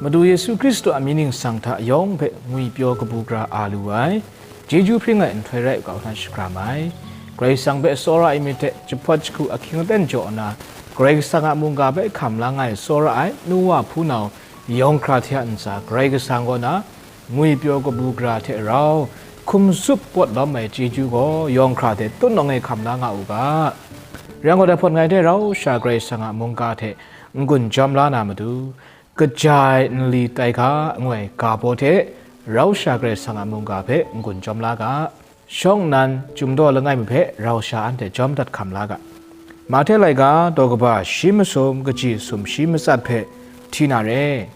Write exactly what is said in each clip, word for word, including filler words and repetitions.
Madu Yesu Hkristu a mying ningsang hta yawng hpe ngwipyaw kabu gara a lu ai, chyeju hpring ai nhtoi rai u ga hpang hta shakram ai. Karai Kasang hpe tsawra ai myit hte jahpawt jahku ahkying aten jaw nna, Karai Kasang a mungga hpe hkam la nga ai tsawra ai nu wa hpunau yawng hkra hte a ntsa, Karai Kasang kaw na ngwipyaw kabu gara hte rau hkum zup pawt lawm ai chyeju gaw yawng hkra hte tut nawng e hkam la nga u ga. Rai yang gaw, dai hpawt ngai hte rau sha Karai Kasang a mungga hte n-gun jawm la na matu, kaja ai nli tai ga ngu ai ga baw hte rau sha Karai Kasang a mungga hpe n-gun jawm la ga. Shawng nnan, chyum daw langai mi hpe rau sha anhte jawm dat hkam la ga. Mahte laika daw kaba shi masum kaji sumshi matsat hpe hti na re.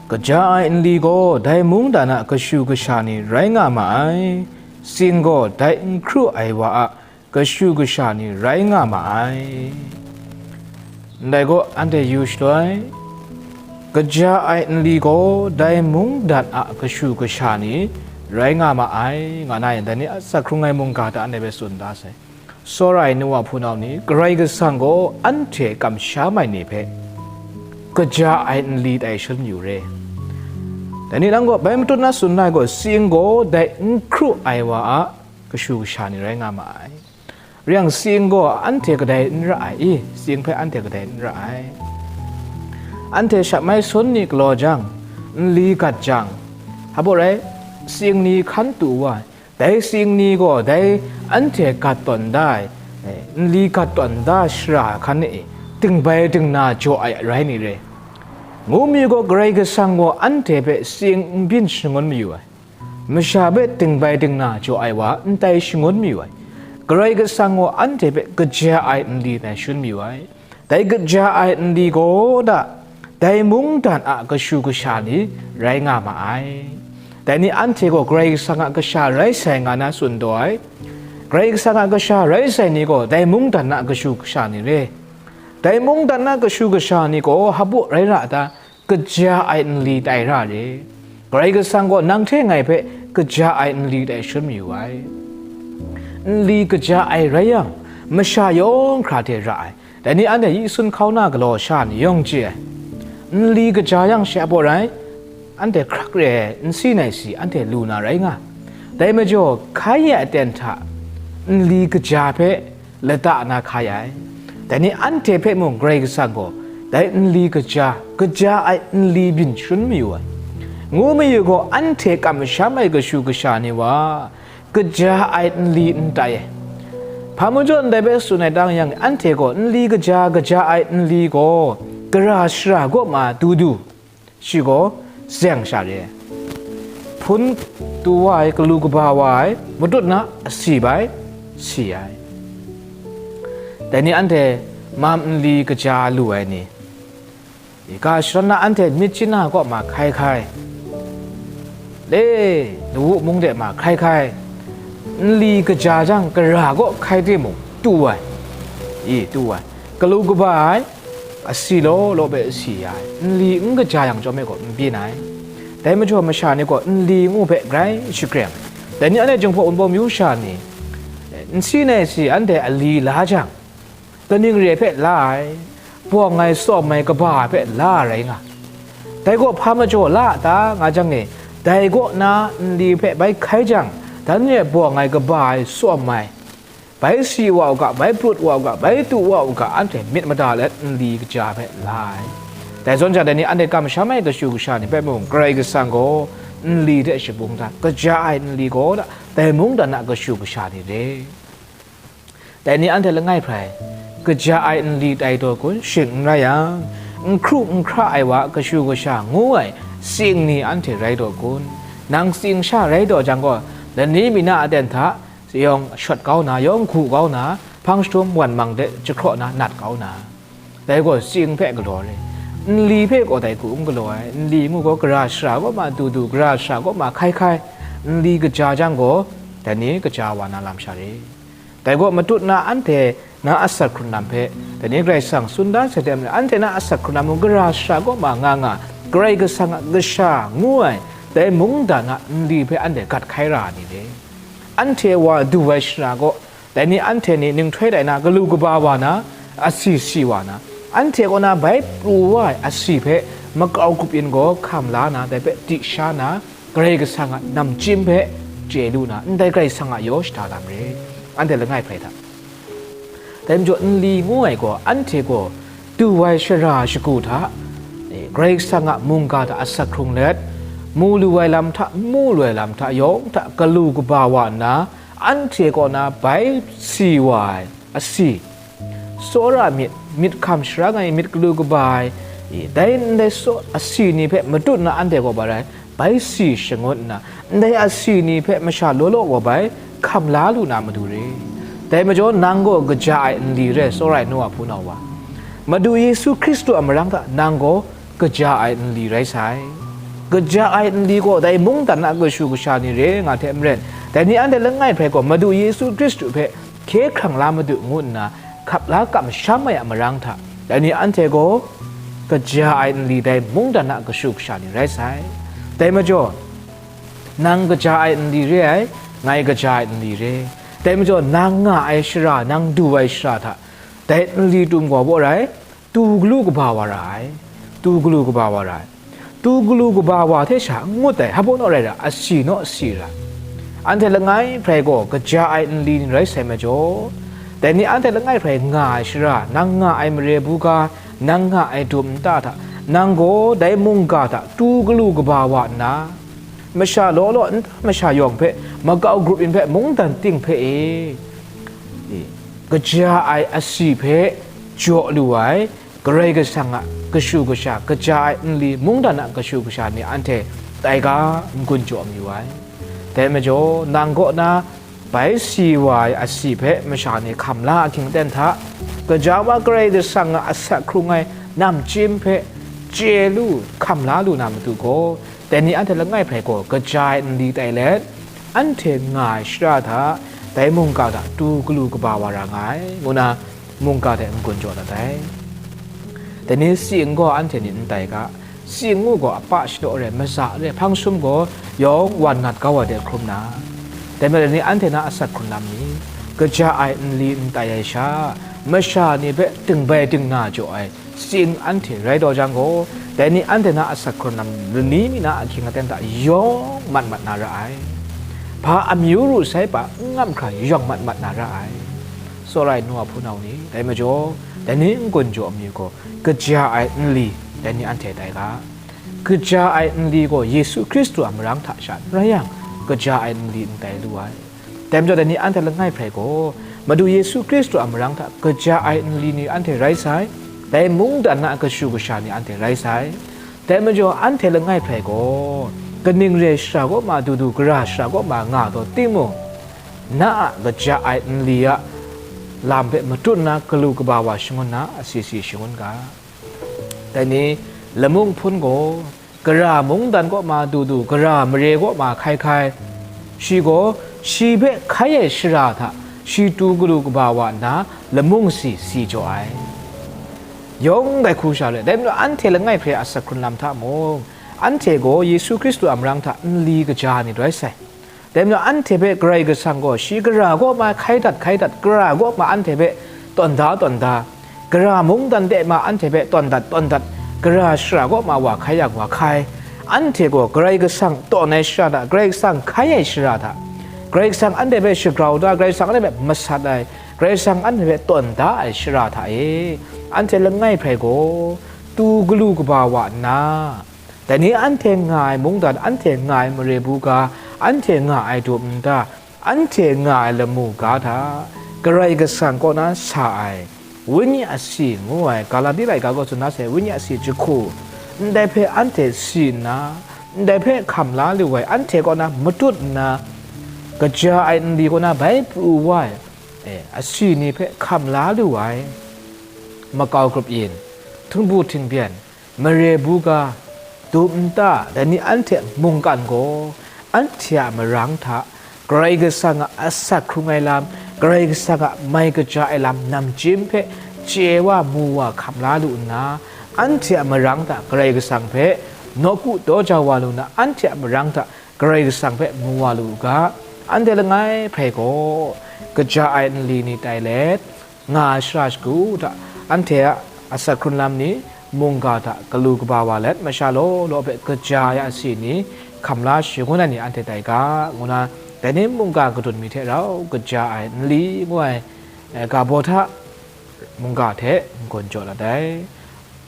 Kaja ai nli gaw dai mungdan a kashu kasha ni rai nga ma ai, tsing gaw dai n hkru ai wa a kashu kasha ni rai nga ma ai. Ndai gaw, anhte yu shaloi, kaja ai nli gaw dai mungdan a kashu kasha ni rai nga ma ai, nga na yang, dai ni a asak hkrung ai mungga hta anhte hpe tsun da sai. Tsawra ai nu wa hpunau ni, Karai Kasang gaw anhte kamsham ai ni hpe kaja ai nli tai shangun mayu re. Dai ni nang gaw bai matut na tsun na ai gaw, tsing gaw dai n hkru ai wa a kashu kasha ni rai nga ma ai. Rai yang, tsing gaw anhte kadai n ra ai i? Tsing hpe anhte kadai n ra ai? Anhte shap mai sun ni galaw jang, nli gat jang, hpa baw rai, tsing ni hkan tu wa ai. Dai tsing ni gaw dai anhte gat tawn da ai, eh, nli gat tawn da ai shara hkan e tingbai dingna jaw ai rai ni re. Ngu mi gaw, Karai Kasang gaw anhte hpe tsing n byin shangun mayu ai. Masha hpe tingbai dingna jaw ai wa n tai shangun mayu ai. Karai Kasang gaw anhte hpe kaja ai nli tai shangun mayu ai. Dai kaja ai nli gaw da, dai mungdan a kashu kasha ni rai nga ma ai. Dai ni anhte gaw Karai Kasang a kasha rai sai nga na tsun taw ai. Karai Kasang a kasha rai sai ni gaw dai mungdan a kashu kasha ni re. Dai mungdan a kashu kasha ni gaw hpa baw rai ra ta? Kaja ai nli tai ra re. Karai Kasang gaw nang hte ngai hpe kaja ai nli tai shangun mayu ai. Nli kaja ai rai yang, masha yawng hkra hte ra ai. Dai ni anhte yi sun hkau na galaw sha ni yawng chye ai. Nli kaja yang she hpa baw rai, anhte hkrak re ai nsi nai si anhte lu na rai nga. Dai majaw, hkai ya aten hta nli kaja hpe lata na hkai ai. Dai ni anhte hpe mung Karai Kasang gaw dai nli kaja, kaja ai nli byin shangun mayu ai. Ngu mayu gaw, anhte kamsham ai kashu kasha ni wa, kaja ai nli n tai ai. Hpa majaw ndai hpe tsun ai tang yang, anhte gaw nli kaja, kaja ai nli gaw gara shara kaw ma du du, shi gaw zeng sha re ai. Hpun tu wa ai, galu kaba wa ai, matut na asi bai si ai. Dai ni anhte mam nli kaja lu ai ni, i ga shadawn na anhte myit china kaw ma hkai hkai, le, lawu mung de ma hkai hkai, nli kaja jang gara kaw hkai timung tu ai, i, tu ai, galu kaba ai, asi law law hpe si ya ai, nli n kaja yang chyawm e gaw n byin ai. Dai majaw masha ni gaw nli ngu hpe grai shakreng ai. Dai ni anhte Jinghpaw Wunpawng myu sha ni, nsi nai si anhte ali la jang, kaning re ai hpe la ai? Bawng ai tsawm ai kaba ai hpe la ai rai nga. Dai gaw hpa majaw la a ta, nga jang e, dai kaw na nli hpe bai hkai jang, dan re ai bawng ai kaba ai tsawm ai, bai si wa u ga, bai prut wa u ga, bai tu wa u ga, anhte myit mada let nli kaja hpe la ai. Dai zawn jang, dai ni anhte kamsham ai kashu kasha ni hpe mung, Karai Kasang gaw nli hte shabung dan, kaja ai nli gaw da, dai mungdan a kashu kasha ni re. Dai ni anhte langai hprai, kaja ai nli tai taw kun? Shing n rai yang, n hkru n hkra ai wa kashu kasha ngu ai tsing ni anhte rai taw kun? Nang tsing sha rai taw jang gaw, lani mina aten hta yawng shawt kau na, yawng hku kau na, hpang jahtum wan mang de jahkraw na nat kau na, dai gaw tsing hpe galaw ai. Nli hpe gaw dai hku n galaw ai. Nli ngu gaw gara shara kaw ma du du, gara shara kaw ma hkai hkai, nli kaja jang gaw, dai ni kaja wa na lam sha re. Dai gaw matut na anhte na asak hkrung lam hpe, dai ni Karai Kasang tsun da sai hte maren, anhte na asak hkrung lam mung gara shara kaw ma nga nga, Karai Kasang a kasha ngu ai dai mungdan a nli hpe anhte gat hkai ra ai ni re. Anhte wa du ai shara kaw, dai ni anhte ni ninghtoi tai na, galu kaba wa na, asi si wa na, anhte kaw na bai pru wa ai asi hpe makau grup yin gaw hkam la na, dai hpe di sha na, Karai Kasang a namchyim hpe chye lu na, ndai Karai Kasang a yaw shada lam re, anhte langai hprai hta. Dai majaw nli ngu ai gaw, anhte gaw du ai shara shagu hta, e, Karai Kasang a mungga hta asak hkrung let, mu lu ai lam hta, n mu lu ai lam hta, yawng hta galu kaba wa nna, anhte kaw na bai si wa ai asi, tsawra myit, myit hkam sharang ai myit galu kaba ai, e, dai ndai tsaw-, asi ni hpe matut nna anhte kaw bai rai, bai si shangun nna, ndai asi ni hpe masha law law gaw bai hkam la lu na matu re. Dai majaw, nang gaw kaja ai nli re, tsawra ai nu wa hpunau wa, Madu Yesu Hkristu a marang hta nang gaw kaja ai nli rai sai. Kaja ai nli gaw dai mungdan a kashu kasha ni re nga hte maren, dai ni anhte langai hprai gaw Madu Yesu Hkristu hpe hkye hkrang la madu ngu nna hkap la kamsham ai a marang hta, dai ni anhte gaw kaja ai nli dai mungdan a kashu kasha ni rai sai. Dai majaw, nang kaja ai nli re ai, ngai kaja ai nli re. Dai majaw, nang nga ai shara, nang du ai shara hta, dai nli tum gaw baw rai, tu galu kaba wa ra ai, tu galu kaba wa ra ai. Tu galu kaba wa hte sha n ngut ai, hpa naw rai ra, asi naw si ra. Anhte langai hprai gaw kaja ai nli ni rai sai majaw, dai ni anhte langai hprai nga ai shara, nang nga ai mare buga, nang nga ai dum nta hta, nang gaw dai mungga hta tu galu kaba wa nna, masha law law nta masha yawng hpe, makau grup yin hpe, mungdan ting hpe e, e, kaja ai asi hpe jaw lu ai, Karai Kasang a kashu kasha, kaja ai nli, mungdan a kashu kasha ni anhte tai ga n-gun jaw mayu ai. Dai majaw, nang kaw na bai si wa ai asi hpe masha ni hkam la ahkying aten hta, gaja wa Karai Kasang a asak hkrung ai namchyim hpe chye lu, hkam la lu na matu gaw, dai ni anhte langai hprai gaw kaja ai nli tai let, anhte nga ai shara hta, dai mungga hta tu galu kaba wa ra nga ai, ngu na mungga hte n-gun jaw dat ai. Dai ni si n gaw anhte ni n tai ga, si n ngu gaw apa shadaw re, maza re, hpang sum gaw yawng wan ngat kau ai de hkrum na, dai majaw dai ni anhte na asak hkrun lam ni, kaja ai nli n tai ai sha, masha ni hpe dingbai dingna jaw ai, Sing anhte rai taw jang gaw, dai ni anhte na asak hkrun lam lani mi na ahkying aten hta yawng mat mat na ra ai. Hpa amyu ru sai pa n ngam hkra yawng mat mat na ra ai. Tsawra ai nu a hpunau ni, dai majaw, dai ni n-gun jaw amyu gaw, kaja ai nli, dai ni anhte tai ga. Kaja ai nli gaw Yesu Hkristu a marang hta sha n rai yang, kaja ai nli n tai lu ai. Dai majaw, dai ni anhte langai hprai gaw, Madu Yesu Hkristu a marang hta kaja ai nli ni anhte rai sai, dai mungdan na kashu kasha ni anhte rai sai. Dai majaw, anhte langai hprai gaw, kaning re shara kaw ma du du, gara shara kaw ma nga taw timung, na a kaja ai nli a lam hpe matut nna galu kaba wa shangun na, asi si shangun ga. Dai ni, lamung hpun gaw, gara mungdan kaw ma du du, gara mare kaw ma hkai hkai, shi gaw shi hpe hkai ai shara hta shi tu galu kaba wa nna, lamung si si jaw ai. Yawng dai hku sha re, dai majaw anhte langai hpre a asak hkrun lam hta mung, anhte gaw Yesu Hkristu a marang hta nli kaja ni rai sai. Dai majaw anhte hpe Karai Kasang gaw shi gara kaw ma hkai dat, hkai dat, gara kaw ma anhte hpe tawn da, tawn da, gara mungdan de ma anhte hpe tawn dat, tawn dat, gara shara kaw ma wa hkai yang wa hkai. Anhte gaw Karai Kasang tawn ai shara hta, Karai Kasang hkai ai shara hta, Karai Kasang anhte hpe shagrau da, Karai Kasang anhte hpe masat ai, Karai Kasang anhte hpe tawn da ai shara hta e, anhte langai hprai gaw tu galu kaba wa nna, dai ni anhte nga ai mungdan, anhte nga ai mare buga, anhte nga ai dum nta, anhte nga ai lamu ga hta, Karai Kasang kaw na sa ai Wenyi asi ngu ai Galati laika gaw tsun na sai, Wenyi asi jahku, ndai hpe anhte si nna, ndai hpe hkam la lu ai, anhte kaw na matut nna, kaja ai nli kaw na bai pru wa ai, e, asi ni hpe hkam la lu ai, makau grup yin, htingbu htingbyen, mare buga, dum nta, dai ni anhte mungkan gaw, anhte a marang hta, Karai Kasang a asak hkrung ai lam, Karai Kasang a mai kaja ai lam namchyim hpe chye wa mu wa hkam la lu nna, anhte a marang hta Karai Kasang hpe nawku daw jau wa lu nna, anhte a marang hta Karai Kasang hpe mu wa lu u ga, anhte langai hprai gaw, kaja ai nli ni tai let, nga ai shara shagu hta, anhte a asak hkrun lam ni, mungga hta galu kaba wa let, masha law law hpe kaja ai asi ni hkam la shangun ai ni anhte tai ga, ngu na, dai ni mungga kadun mi hte rau kaja ai nli ngu ai, eh, ga baw hta mungga hte n-gun jaw la ai.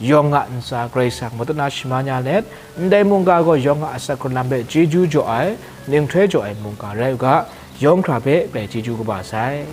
Yawng a ntsa Karai Kasang matut na shaman ya let, ndai mungga gaw yawng a asak hkrun lam hpe chyeju jaw ai, ninghtroi jaw ai mungga rai u ga, yawng hkra hpe grai chyeju kaba sai.